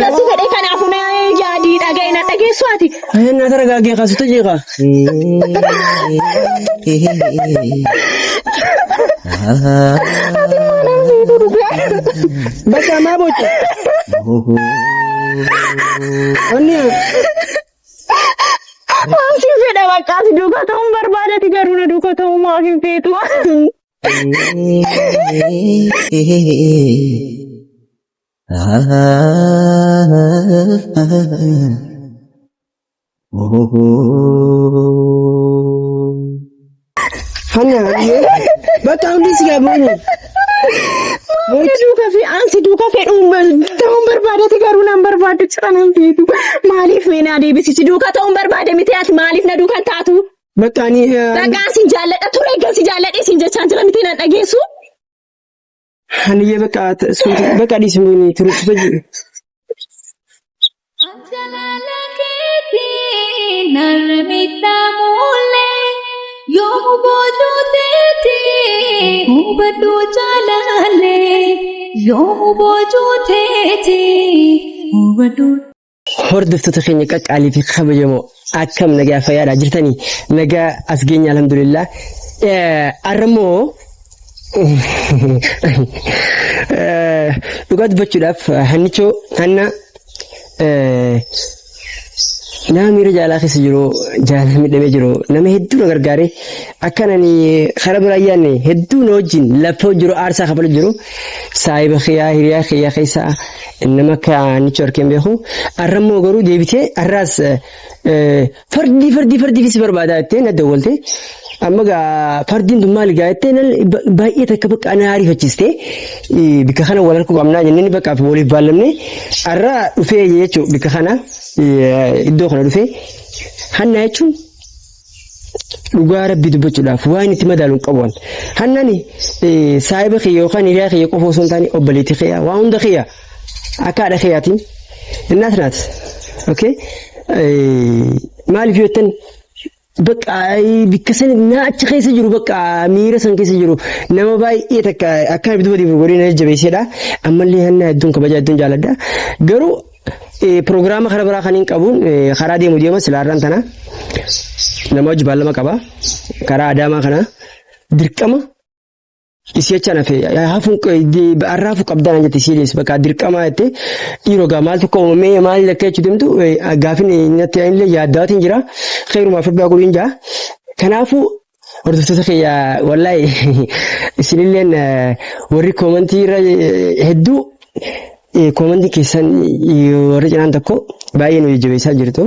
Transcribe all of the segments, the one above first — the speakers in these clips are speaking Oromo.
Natti fedhe kanaafuu na yaadii dhaga'i na dhageessu ati. Na taragaagee kaasuta jeeqa. Ati immoo nan feetu dhugaa. Bakka maa boocha. Wanni Waan si fedha bakka si duukaa ta'uun barbaadati garuu na duukaa ta'uu maaf hin feetu. Hanna bakka hundi si gaabbooni. Si duuka fi aan si duuka fedhuun ta'uun barbaadati garuu nan barbaaddu cira nan feetu. Maaliif mee naa deebisi si duuka ta'uun barbaade miti ati maaliif na duuka hin taatu? Bakka ani Bakka sin jaalladha ture eeggan si jaalladhe sin jechaan jira miti nan dhageessu. Haniyyee bakka bakka dhiisi turuutu jiru. Jaalala keetiin narra miidhamuullee yoomu boojuu teetii hubadhu jaalallee yoomu boojuu teetii hubadhu. Hordoftoota keenya qaqqaalii fi kabajamoo akkam nagaa fayyaadha jirtanii nagaa as geenya alhamdulillah. Har'ammoo dhugaa dubbachuudhaaf hannichoo hanna nama miira jaalaa keessa jiru jaalala miidhamee jiru nama hedduu na gargaare akkan ani karaa biraa yaadne hedduu na wajjin lafa jiru aarsaa kafalu jiru saahiba kiyyaa hiriyaa kiyyaa keessaa nama akka hannichoo arkeen beeku har'ammoo garuu deebitee har'aas fardii fardii fardii si barbaadaa jettee na dawwalte amma gaa fardiin tun maali gaa jettee nan baay'ee takka bakka na ariifachiiste bikka kana wal harkuu qabnaa jennee bakka waliif baallamne har'a dhufee jechuun bikka kana iddoo kana dhufee hanna jechuun dhugaa rabbii dubbachuudhaaf waan itti madaalu hin qabu. Hannani saahiba kiyya yookaan hiriyaa kiyya qofa osoo hin taane obboleettii kiyya waan hunda kiyya akka haadha kiyyaatiin innaas naat. Okay? Maaliif yoo jettan bakka bikka san naa achi keessa jiru bakka miira san keessa jiru nama baay'ee takka akka abiduu badiif godhee na jajjabeessedha. Ammallee hanna hedduun kabajaa hedduun jaaladha. Garuu Piroogiraama karaa biraa kan hin qabuun karaa deemu deema silaarraan tana nama hojii baallama qaba. Karaa Adaamaa kana dirqama isii acha nafe hafuun har'a hafuu qabdaa naan jette isii lees bakka dirqama jette dhiiroo gaa maaltu akka uumamee maal akka jechuu deemtu gaafin natti illee yaaddaatiin jira kheyrumaaf irraa godhuun jaa. Kanaafuu Hordoftoota kiyya wallahi isinilleen warri koomantii irra hedduu koomantii keessan warri cinaan tokko baay'ee nu jajjabeessaa jirtu.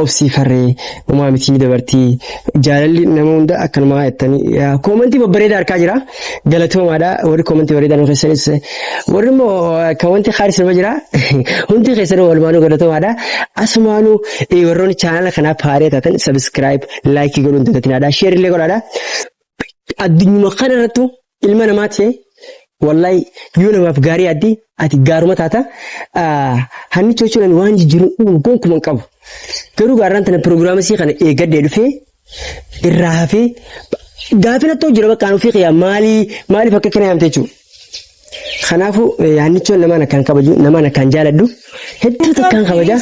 Obsii farree homaa miti ni dabartii jaalalli nama hunda akkanumaa jettanii koomantii babbareedaa harkaa jira galatoomaadha warri koomantii bareedaa nu keessanis warri immoo koomantii haaris nama jira hundi keessanuu walumaanuu galatoomaadha asumaanuu warroonni chaanala kanaaf haaree taatan subscribe like godhuun dagatinaadha share illee godhaadha addunyuma kana irrattu ilma namaa ta'e wallahi yoo namaaf gaarii yaadde ati gaaruma taata hannicha jechuun ani waan jijjiiru gonkumaa hin qabu garuu gaarraan tana piroogiraama isii kana eeggadhee dhufee irraa hafee gaafina ta'u jira bakka ofii kiyyaa maalii maaliif akka kana yaamte jechuudha. Kanaafuu hannichoon namaan akkaan kabaju namaan akkaan jaaladhu hedduu takkaan kabaja.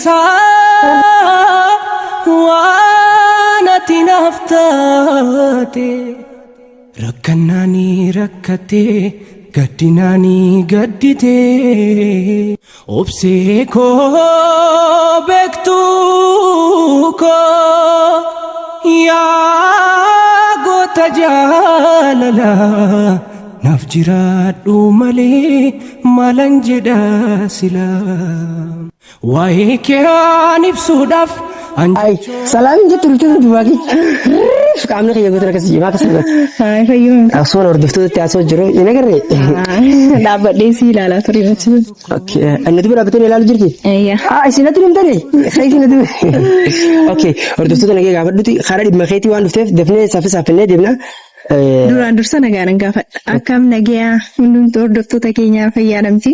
Waan ati naaf taate rakkannaanii rakkate gaddinaanii gaddite obsee koo beektuu koo yaa goota jaalala naaf jiraadhu malee maalan jedha sila waa'ee kee aan ibsuudhaaf an Ay, salaamin jettu dhufte duwwaa kee. Riif qaamni kiyya guutuun akkas jimaa akkas godha. Ay fayyuu. Akkasuma hordoftootatti haasoo jiru hin agarree? Dhaabbadhee si ilaalaa ture jechuudha. Okay, inni dubara dhaabbatee ilaalu jirti? Eeyyaa. Ah, isin natti himtanii? Isin natti Okay, hordoftoota nagee gaafadhuti karaa dhimma keetii waan dhufteef dafnee saffisaan finnee deemna. Duraan dursa nagaan gaafadha. Akkam nagayaa hundumtuu hordoftoota keenyaa fayyaadhamti.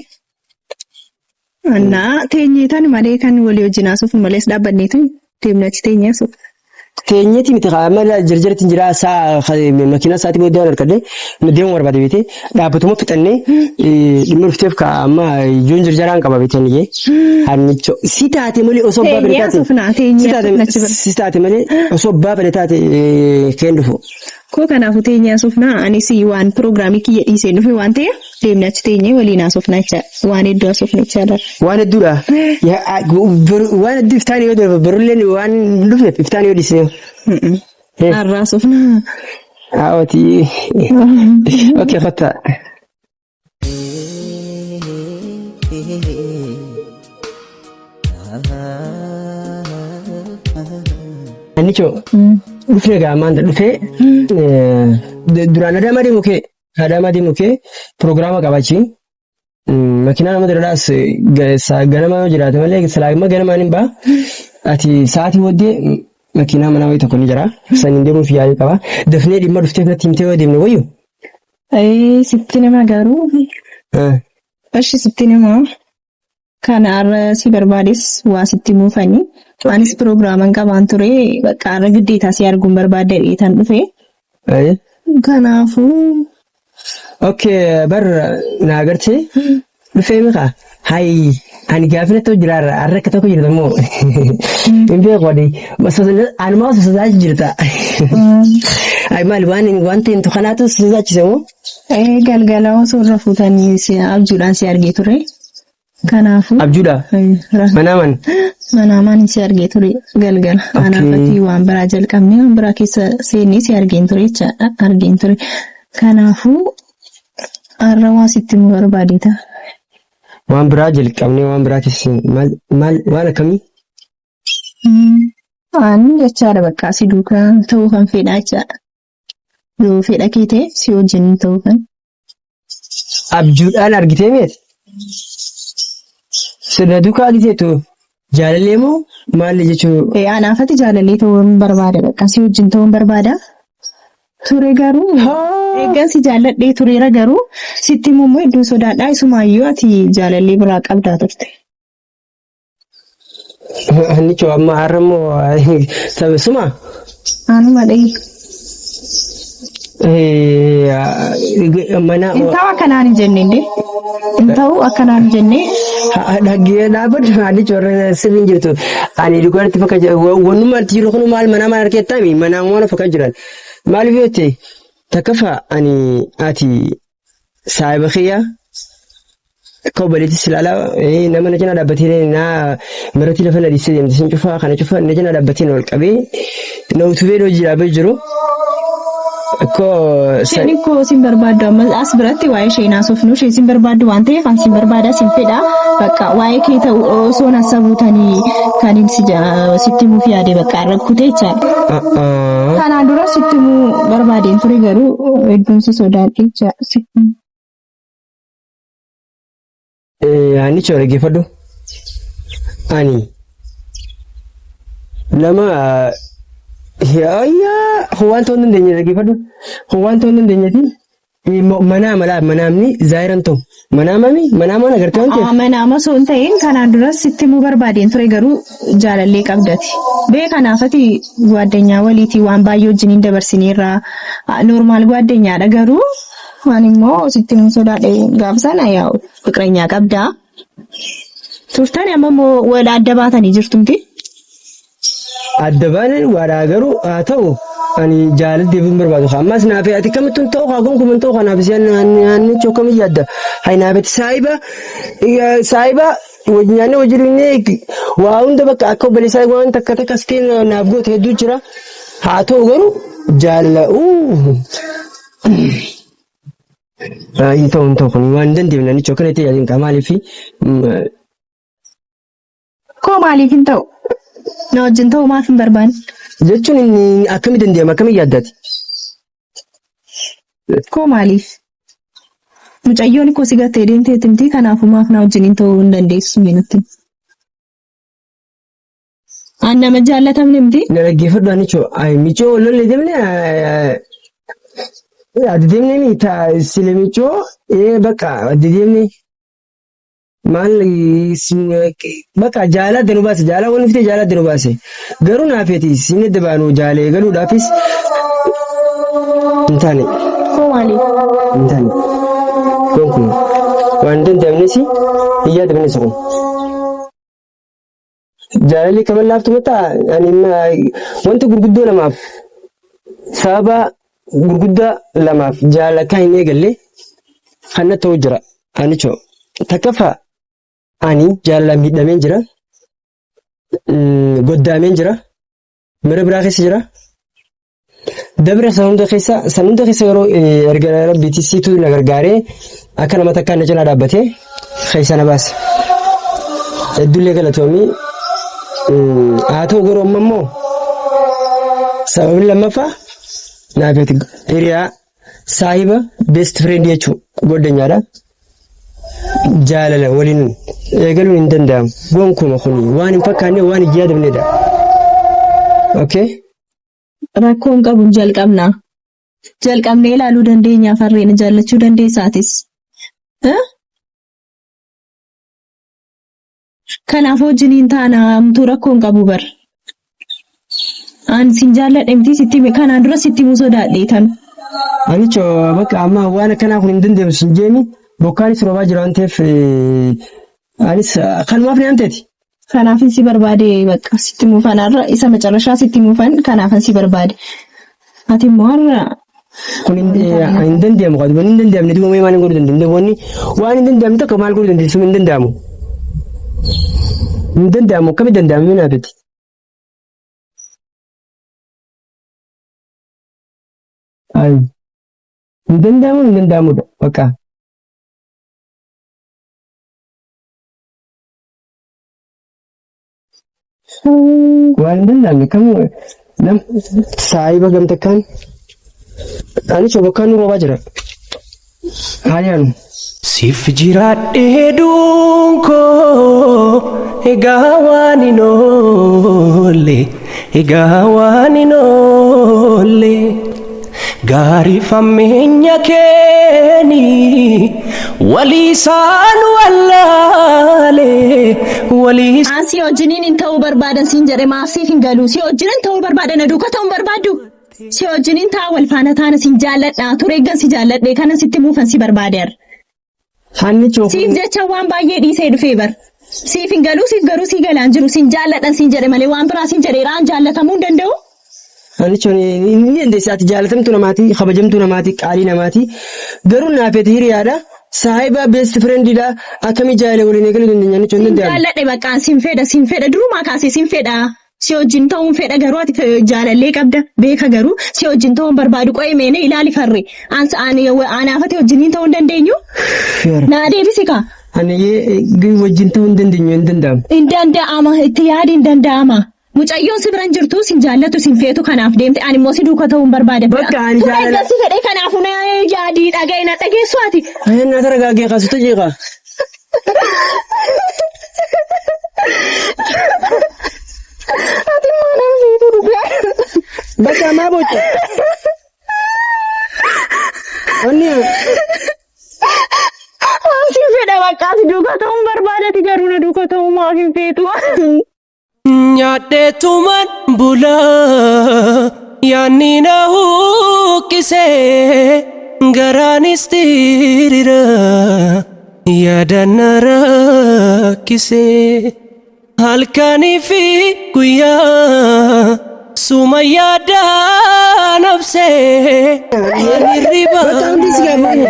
Annaa teenyeetan malee kan walii wajjin haasofnu malees dhaabbanneetu deemna achi teenyee haasofna. Teenyeeti miti kaa amma jarjartiin jira saa makiinaa sa'aatii booddee waan harkadhe deemuu barbaade beekte dhaabbatuma fixannee dhimma dhufteef kaa amma ijoon jarjaraan qaba beekte niyyee. Hannicho si taate malee osoo abbaa fedhe Teenyee taate haasofnaa si teenyee taate haasofna achi bira. si taate malee osoo abbaa fedhe taate keen dhufu. Koo kanaafuu teenyee haasofnaa anis waan piroogiraamii kiyya dhiiseen dhufe waan ta'eef deemnee achi teenyee waliin haasofna jecha waan hedduu haasofna jechaadha. Waan hedduudha. Waan hedduu iftaan yoo darbe barulleen waan hin dhufneef iftaan yoo dhiisne. Har'a haasofna. Haawati. Okay, kottaa. Annichoo dhufne gaa maanta dhufee duraan Adaamaa deemu kee Adaamaa deemu kee piroogiraama qabachi makiinaa nama duraadhaas ganama yoo jiraate malee silaa immoo ganamaan hin ba'a. Ati sa'aatii booddee makiinaa manaa wayii tokko ni jira. Saniin deemuuf yaalii qaba. Dafnee dhimma dhufteef natti himtee yoo deemne wayyu. Sitti nama garuu Eshi sitti nama kana har'a si barbaades waa sitti muufani. Anis pirogiraaman qabaan ture bakka har'a giddeetaa si arguun barbaadde dheetan dhufe. Kanaafuu Okay, bar naa agartee dhufee miqa hay ani gaafina ta'u jira har'a har'a akka tokko jirta moo hin beeku ani anumaa osoo sodaachi jirta. Ay maali waan waan ta'e kanaatu si sodaachise moo? Galgala osoo irra fuutanii si abjuudhaan si argee ture. Kanaafuu Abjuudha. Manaaman. Manaamaan si argee ture galgala. Kanaaf ati waan biraa jalqabnee waan biraa keessa seennee si argeen ture jechaadha. Argeen ture. Kanaafuu har'a waa sitti himuu barbaadeeta. Waan biraa jalqabnee waan biraa keessa seenne maal maal waan akkamii? Ani jechaadha bakka si duukaa ta'uu kan fedhaa jechaadha. Yoo fedha kee ta'e si wajjin ta'uu kan. Abjuudhaan argitee meeti? Sirna duukaa argiteetu jaalallee moo maali jechuu? Anaaf ati jaalallee ta'uu hin barbaada bakka si wajjin ta'uu hin barbaada. Ture garuu eeggan si jaalladhee tureera garuu sitti himuu immoo hedduun sodaadha isumaayyuu ati jaalallee biraa qabdaa turte. Hannichoo amma har'a immoo suma Anuma dhahi. Mana Hin ta'u akkanaan hin jenne indee. Hin ta'u akkanaan hin jenne. Dhaggee dhaabbatu hannichoo irra sirri hin jirtu. Ani dhugaatti bakka wannummaa itti jiru kun maal manaa maal argettami manaa waan fakka jiran. Maaliif yoo ta'e takkaffaa ani ati saahiba kiyya akka obboleettis ilaalaa nama na cinaa dhaabbatee na miratii lafa na dhiisee deemte sin cufaa kana cufaa na cinaa dhaabbatee na ol qabee na utubee hojii dhaabee jiru. Akkoo Isheen koo sin barbaaddu amma as biratti waa'ee ishee naasofnu ishee sin barbaaddu waan ta'eef an sin barbaada sin fedha bakka waa'ee kee ta'u osoo na sabuutanii kan hin sitti himuuf yaade bakka rakkute jechaadha. Kanaan dura sitti himuu barbaadeen ture garuu hedduun si sodaadhe jechaadha. Hannicha dhaggeeffadhu. Ani nama ayyaa waan ta'uu hin dandeenye dhaggeeffadhu. Waan ta'uu hin dandeenyeeti manaa malaa manaamni zaayiran ta'u. Manaamami manaamaan agartee waan ta'eef. Manaama osoo hin ta'in kanaan dura sitti himuu barbaadeen ture garuu jaalallee qabdati. Bee kanaaf ati gwaaddanyaa waliitii waan baay'ee wajjin hin dabarsineerra. Noormaal gwaaddanyaadha garuu Ani immoo sitti himuu sodaadhe gaaf sana yaa fiqiranyaa qabdaa. Turtani amma immoo wal adda baatanii jirtu miti. Adda baaneen waadhaa garuu haa ta'u ani jaalala deebiin hin barbaadu. Ammas naaf ati kamittuu hin ta'u haa gonkumaa hin ta'u kanaaf si anni chokkamii yaadda. Hay naaf ati saahiba saahiba wajjin nyaannee wajjin dhugnee waa hunda bakka akka obboleessaa waan takka takka sitiin naaf goote hedduu jira. Haa ta'u garuu jaalala uu. Hin ta'u hin ta'u kun waan hin dandeenye nanicha akkana itti yaadin qaba maaliif Koo maaliif hin ta'u? Na wajjin ta'uu maaf hin barbaanne? Jechuun inni akkami danda'ama akkami yaaddaati? Koo maaliif? Mucayyoon koo si gattee deemteetti miti kanaafuu maaf na wajjin hin ta'uu hin dandeessu mee natti. An nama jaallatamne miti. Na dhaggeeffadhu anicho ay michoo wal lolle deemne adda deemne mi ta sile michoo ee bakka adda deemne. Maal bakka jaalala adda nu baase jaalala wanni fite jaalala adda nu baase garuu naafeeti siin adda baanu jaalala eegaluudhaafis hin taane. Koo maaliif? Hin taane. Gonkumaa waan hin danda'amnes hin yaadamnes kun. Jaalalli kama laaftu mataa ani wanta gurguddoo lamaaf sababa gurguddaa lamaaf jaalala akka hin eegalle kan na ta'u jira. Anichoo takkaffaa ani jaalalaan miidhameen jira. Goddaameen jira. Mira biraa keessa jira. Dabre san hunda keessa san hunda keessa yeroo erga rabbiitti siitu na gargaaree akka nama takkaan na cinaa dhaabbatee keessa na baase. Hedduullee galatoomii. Haa ta'u garuu amma immoo sababni lammaffaa naaf hiriyaa saahiba best friend jechuun goddanyaadha. Jaalala waliin eegaluun hin danda'amu. Gonkuma kun waan hin fakkaanne waan hin yaadamnedha. Okay? Rakkoon qabu jalqabna. Jalqabnee ilaaluu dandeenya farreen jaallachuu dandeessaatis. Kanaaf wajjiniin taana hamtuu rakkoon qabu bar. An sin jaalladhe miti sitti hime kanaan dura sitti himuu sodaadhe tan. Anicho bakka amma waan akkanaa kun hin danda'amu sin jeemi bokkaanis roobaa jira waan ta'eef anis kanumaaf ni amteeti. Kanaafin si barbaade bakka sitti muufan har'a isa macarrashaa sitti muufan kanaafan si barbaade. Ati immoo har'a Kun hin danda'amu qabu hin danda'amne duuba mee maal godhuu danda'u wanni waan hin danda'amne tokko maal godhuu dandeessu hin danda'amu. Hin danda'amu akkamitti danda'ame mee naafiti. Ay hin danda'amu hin danda'amudha bakka. Waan hin danda'amne kamuu nam saahiba gamtakkaan anis bokkaan nu roobaa jira. Haa yaanu. Siif jiraadhee duun koo egaa waan hin oolle egaa waan hin oolle gaarii fammeenya keeni walii isaan wallaale walii An si wajjiniin hin ta'uu barbaadan siin jedhe maaf siif hin galu si wajjinin ta'uu barbaada na duuka ta'uu hin barbaaddu si wajjiniin ta'a wal faana taana sin jaalladha ture eeggan si jaalladhe kanan sitti muufan si barbaade har'a. Hannichoo Siif jecha waan baay'ee dhiisee dhufee bar. Siif hin galuu siif garuu sii galaan jiru sin jaalladhan siin jedhe malee waan biraa siin jedheera an jaallatamuu hin danda'u. Hannichoo ni dandeessi ati jaalatamtuu namaati kabajamtuu namaati qaalii namaati garuu naafeeti hiriyaadha saahiba best friendidha akkamii jaalala waliin eegaluu dandeenya hannichoo hin Sin danda'amu. jaalladhe baqqaan sin fedha sin fedha durumaa kaasee sin fedha. Si wajjin ta'uun fedha garuu ati jaalallee qabda beeka garuu si wajjin ta'uun barbaadu qo'ee meene ilaali farre ani anaaf ati wajjiniin ta'uu hin dandeenyu naa deebisi kaa. Ani wajjin ta'uu hin dandeenyu hin danda'amu. Hin danda'ama itti yaadi hin danda'ama. Mucayyoon si bira hin jirtu sin jaallatu sin feetu kanaaf deemte ani immoo si duuka ta'uun barbaada. Bakka ani Ture jaalala- eegga si fedhee kanaafuu na yaadii dhaga'i na dhageessu ati. Naa taragaagee kaasutu jeeqa. Ati immoo nan feetu dhugaa. Bakka maa boocha. Onni Si fedha bakka si duuka ta'uun barbaadati garuu na duuka ta'uu maaf hin feetu. Nyaadheetuman bulaa yaanni na huqqisee garaanis diriira yaada na rakkisee halkanii fi guyyaa suma yaada nabsee ani Bakka hundi si gaafatu.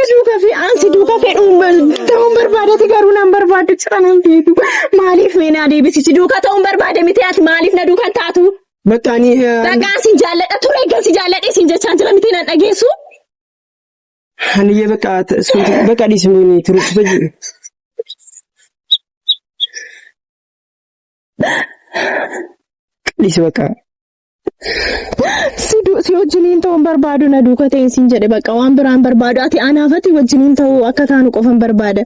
Si duuka fi aan si duuka fedhuun ta'uun barbaadati garuu nan barbaadu cira nan feetu. Maaliif mee naa deebisi si duuka ta'uun barbaade miti ati maaliif na duukan taatu? Bakka ani Bakka sin jaalladha ture eeggan si jaalladhe sin jechaan jira miti nan dhageessu. Aniyyee bakka bakka dhiisni turuutu jiru. Dhiisi bakka. Si du- si wajjiniin ta'uun barbaadu na duuka ta'in siin jedhe bakka waan biraan barbaadu ati anaaf ati wajjiniin ta'uu akka taanu qofan barbaada.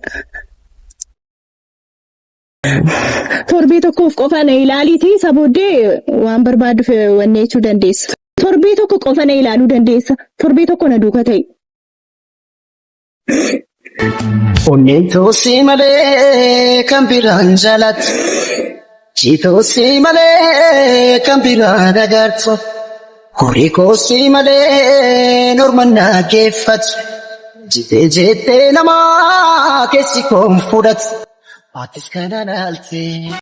Torbee tokkoof qofa na ilaaliitii isa booddee waan barbaaddu wanni jechuu dandeessa. Torbee tokko qofa na ilaaluu dandeessa. Torbee tokko na duuka ta'i. Onneen toosii malee kan biraan jaalatu. Jitoosii malee kan biraan agartu. Horii koosii malee norma naa geeffatu. Jitee jettee namaa keessi koon fudhatu. Atis kanaan aaltee.